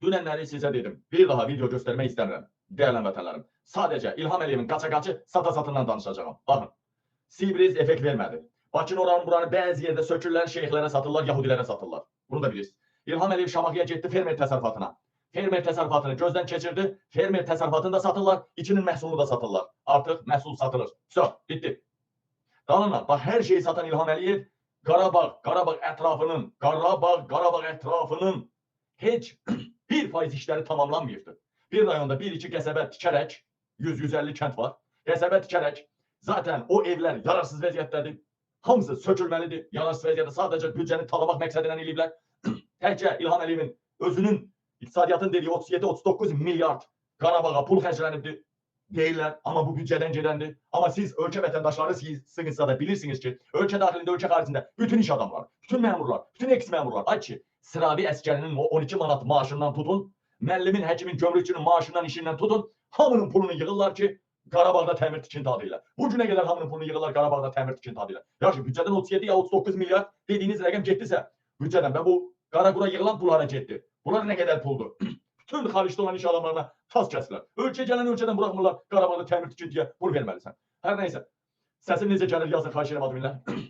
Dünənləri sizə dedim. Bir daha video göstərmək istəmirəm. Dəyərli vətənlərim. Sadəcə İlham Əliyevin qaça-qaçı sata-satından danışacağam. Baxın. Sibriz effekt vermədi. Bakını oranı buranı bəzi yerdə sökürlər, şeyxlərə satırlar, yahudilərə satırlar. Bunu da bilirsiniz. İlham Əliyev Şamaxıya getdi fermer təsərrüfatına. Fermer təsərrüfatını gözdən keçirdi. Fermer təsərrüfatını da satırlar, içinin məhsulunu da satırlar. Artıq məhsul satılır. Vso, bitdi. Dalına, bax hər şeyi satan İlham Əliyev Qarabağ ətrafının, Qarabağ ətrafının heç 1% işləri tamamlanmayıbdır. Bir rayonda 1-2 qəsəbə tikərək, 100-150 kənd var. Qəsəbə tikərək, zaten o evlər yararsız vəziyyətdədir. Hamısı sökülməlidir. Yararsız vəziyyətdə sadəcə büdcəni talamaq məqsədi ilə eləyiblər. Təkcə İlham Əliyevin özünün iqtisadiyyatın dediyi 37-39 milyard Qarabağa pul xərclənibdir deyirlər, amma bu büdcədən gedəndir. Amma siz ölkə vətəndaşlarısınızsa da bilirsiniz ki, ölkə daxilində, ölkə xaricində bütün iş adamları, bütün məmurlar, bütün eks-məmurlar, ay ki, sıravi əskərinin o 12 manat maaşından tutun, müəllimin, həkimin, gömrükçünün maaşından, işindən tutun, hamının pulunu yığırlar ki, Qarabağda təmir tikinti adı ilə. Bu günə qədər hamının pulunu yığırlar Qarabağda təmir tikinti adı ilə. Yaxşı, büdcədən 37 ya 39 milyard dediyiniz rəqəm getdisə, büdcədən və bu qara-qura yığılan pul hara getdi? Bunlar nə qədər puldur? Bütün xaricdə olan iş adamlarına tas kəsirlər. Ölkəyə gələn ölkədən buraxmırlar, Qarabağda təmir tikintiyə pul verməlisən. Hər nəysə, səsim necə gəlir yazın, xahiş edirəm adminlər.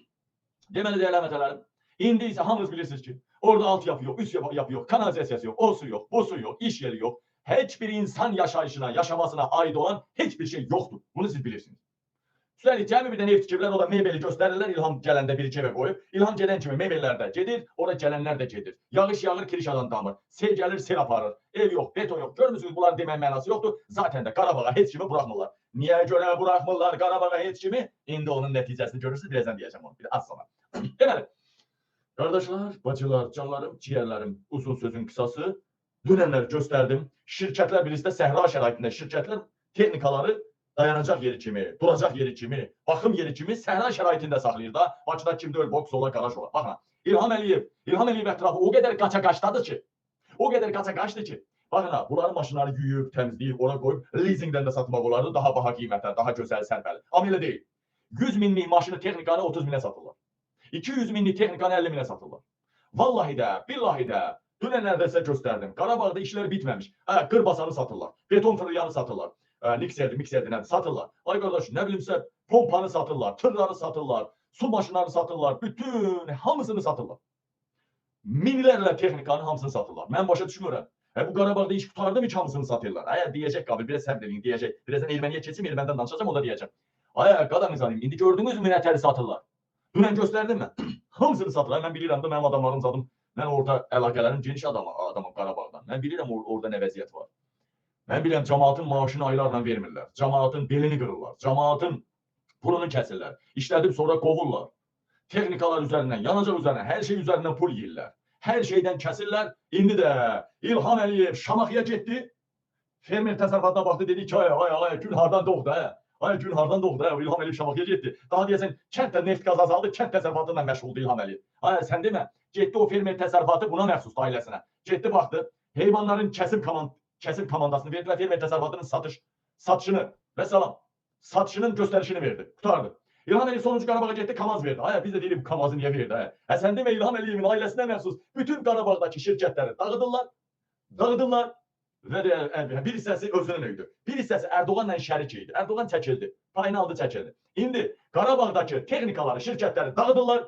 Deməli, dəyərli həmvətənlərim, indi isə hamınız bilirsiniz ki, orada altyapı yox, üst yapı yox, kanalizasiyası yox, o su yox, bu su yox, iş yeri yox. Heç bir insan yaşayışına, yaşamasına ait olan heç bir şey yoxdur. Bunu siz bilirsiniz. Üstəlik, cəmi bir də neft tikiblər, o da mebeli göstərirlər, İlham gələndə bir iki evə qoyub. İlham gedən kimi mebellər də gedir, ora gələnlər də gedir. Yağış yağır, kirişadan damır. Sel gəlir, sel aparır. Ev yox, beton yox. Görmüsünüz, bunların deməyin mənası yoxdur. Zaten də Qarabağa heç kimi buraxmırlar. Niyə görə buraxmırlar Qarabağa heç kimi? İndi onun nəticəsini görürsünüz, birazdan deyəcəm onu. Bir az sonra. Deməli, qardaşlar, bacılar, canlarım, ciyərlərim, uzun sözün qısası, dünənlər göstərdim. Şirkətlər bilirsə səhra şəraitində şirkətlər texnikaları dayanacaq yeri kimi, duracaq yeri kimi, baxım yeri kimi səhra şəraitində saxlayır da. Bakıda kim deyil, boks ola, qaraj ola. Baxın, İlham Əliyev ətrafı o qədər qaça-qaçdadır ki, o qədər qaça-qaçdır ki, baxın, bunların maşınları yuyub, təmizləyib, ora qoyub, leasingdən də satmaq olardı, daha baha qiymətə, daha gözəl, sərfəli. Amma elə deyil. 100 minlik maşını texnikanı 30 minə satırlar. 200 minlik texnikanı 50 minə satırlar. Vallahi də, billahi də, dünənlərdə sizə göstərdim. Qarabağda işlər bitməmiş. Hə, qırbasanı satırlar, beton fırlayanı satırlar. Mikserdi, mikserdi, nə satırlar. Ay qardaş, nə bilimsə, pompanı satırlar, tırları satırlar, su maşınlarını satırlar, bütün hamısını satırlar. Minlərlə texnikanın hamısını satırlar. Mən başa düşmürəm. Bu Qarabağda iş qurtardı mı ki hamısını satırlar? Ay, deyəcək qabil, biraz səbr edin, deyəcək. Birazdan erməniyə keçim, erməndən danışacağam, o da deyəcəm. Ay, qadanız alayım, indi gördünüz mü nətəri satırlar? Dünən göstərdim mən. Hamısını satırlar. Mən bilirəm də, mənim adamlarım zadım. Mən orada əlaqələrim geniş adamım Qarabağdan. Mən bilirəm orada nə vəziyyət var. Mən bilirəm, cəmaatın maaşını aylarla vermirlər. Cəmaatın belini qırırlar. Cəmaatın pulunu kəsirlər. İşlədib sonra qovurlar. Texnikalar üzərindən, yanacaq üzərindən, hər şey üzərindən pul yeyirlər. Hər şeydən kəsirlər. İndi də İlham Əliyev Şamaxıya getdi. Fermer təsərrüfatına baxdı, dedi ki, ay, ay, ay, gün hardan doğdu, hə? Ay, gün hardan doğdu, hə? İlham Əliyev Şamaxıya getdi. Daha deyəsən, kənddə neft qaz azaldı, kənd təsərrüfatı ilə məşğuldur İlham Əliyev. Ay, sən demə, getdi o fermer təsərrüfatı buna məxsusdur ailəsinə. Getdi, baxdı, heyvanların kəsim komandasını verdilər, fermer təsərrüfatının satışını və salam, satışının göstərişini verdi, qurtardı. İlham Əliyev sonuncu Qarabağa getdi, Kamaz verdi. Ay, biz də deyirik, Kamazı niyə verdi? Hə? Hə, sən demə, İlham Əliyevin ailəsinə məxsus bütün Qarabağdakı şirkətləri dağıdırlar və də bir hissəsi özünün idi. Bir hissəsi Erdoğanla şərik idi. Erdoğan çəkildi, payını aldı, çəkildi. İndi Qarabağdakı texnikaları, şirkətləri dağıdırlar,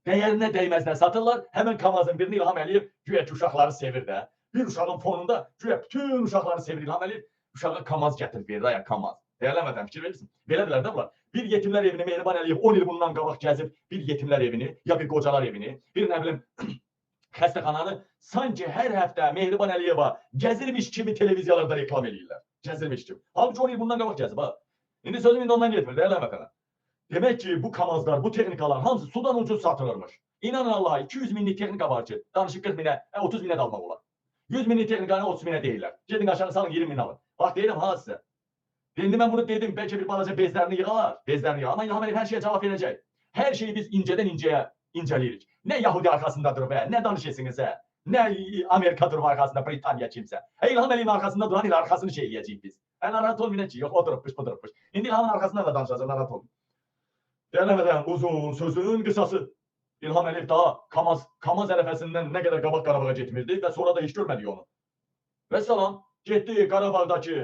dəyərinə dəyməzinə satırlar. Həmən Kamazın birini İlham Əliyev güya ki, uşaqları sevir də. Bir uşağın fonunda güya bütün uşaqları sevir İlham Əliyev. Uşağa Kamaz gətirib verir, aya Kamaz. Dəyərləmədən fikir verirsin. Belədirlər də bunlar. Bir yetimlər evini Mehriban Əliyev 10 il bundan qabaq gəzib, bir yetimlər evini, ya bir qocalar evini, bir nə bilim xəstəxananı sanki hər həftə Mehriban Əliyeva gəzirmiş kimi televiziyalarda reklam eləyirlər. Gəzirmiş kimi. Halbuki 10 il bundan qabaq gəzib ha. İndi sözüm indi ondan getmir, dəyərləmə. Demək ki, bu Kamazlar, bu texnikalar hamısı sudan ucuz satılırmış. İnanın Allaha, 200 minlik texnika var ki, danışıq 40 minə, 30 minə də almaq olar. 100 minlik texnikanı 30 minə deyirlər. Gedin aşağı salın 20 min alın. Bax deyirəm ha sizə. İndi mən bunu dedim, bəlkə bir balaca bezlərini yığalar. Bezlərini yığalar. Amma İlham Əliyev hər şeyə cavab verəcək. Hər şeyi biz incədən incəyə incələyirik. Nə Yahudi arxasında durub, nə danışırsınız, hə? Nə Amerika durub arxasında, Britaniya kimsə. İlham Əliyevin arxasında duran ilə arxasını şey eləyəcəyik biz. Narahat olmayın ki, yox, o durubmuş, bu durubmuş. İndi İlhamın arxasından da danışacaq, narahat olmayın. Dəyərləmədən uzun sözün qısası. İlham Əliyev daha Kamaz ərəfəsindən nə qədər qabaq Qarabağa getmirdi və sonra da heç görmədik onu. Və salam, getdi Qarabağdakı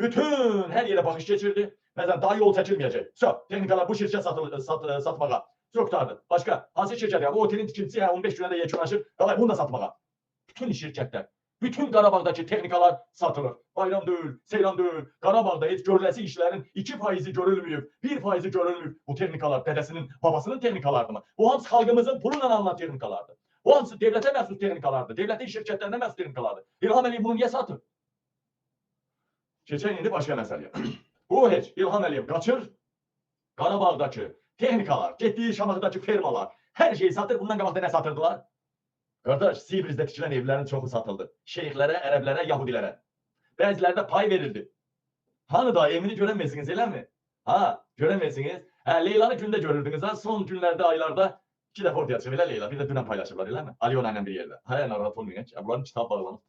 bütün hər yerə baxış keçirdi. Məsələn, daha yol çəkilməyəcək. Sö, texnikalar bu şirkət satmağa. Sö, qurtardı. Başqa, hansı şirkət? Ya, bu otelin tikintisi 15 günə də yekunlaşır. Qalay, bunu da satmağa. Bütün şirkətlər, bütün Qarabağdakı texnikalar satılır. Bayram deyil, seyran deyil. Qarabağda heç görüləsi işlərin 2%-i görülməyib, 1%-i görülməyib. Bu texnikalar dədəsinin, babasının texnikalarıdır mı? Bu hamısı xalqımızın pulunla alınan texnikalardır. Bu hamısı devlətə məxsus texnikalardır. Devlətin şirkətlərinə məxsus texnikalardır. İlham Əliyev bunu niyə satır? Keçən indi başqa məsələyə. Bu heç İlham Əliyev qaçır. Qarabağdakı texnikalar, getdiyi Şamaxıdakı fermalar, hər şeyi satır. Bundan qabaqda nə satırdılar? Qardaş, Sibrizdə tikilən evlərin çoxu satıldı. Şeyxlərə, ərəblərə, yahudilərə. Bəziləri də pay verildi. Hanı da evini görəməysiniz, eləmi? Ha, görəməysiniz. Hə, Leylanı gündə görürdünüz, ha, son günlərdə, aylarda 2 dəfə ortaya çıxıb, elə Leyla, bir də dünən paylaşıblar, eləmi? Alyona ilə bir yerdə. Hə, narahat olmayın, ki, bunların kitabı bağlanıb.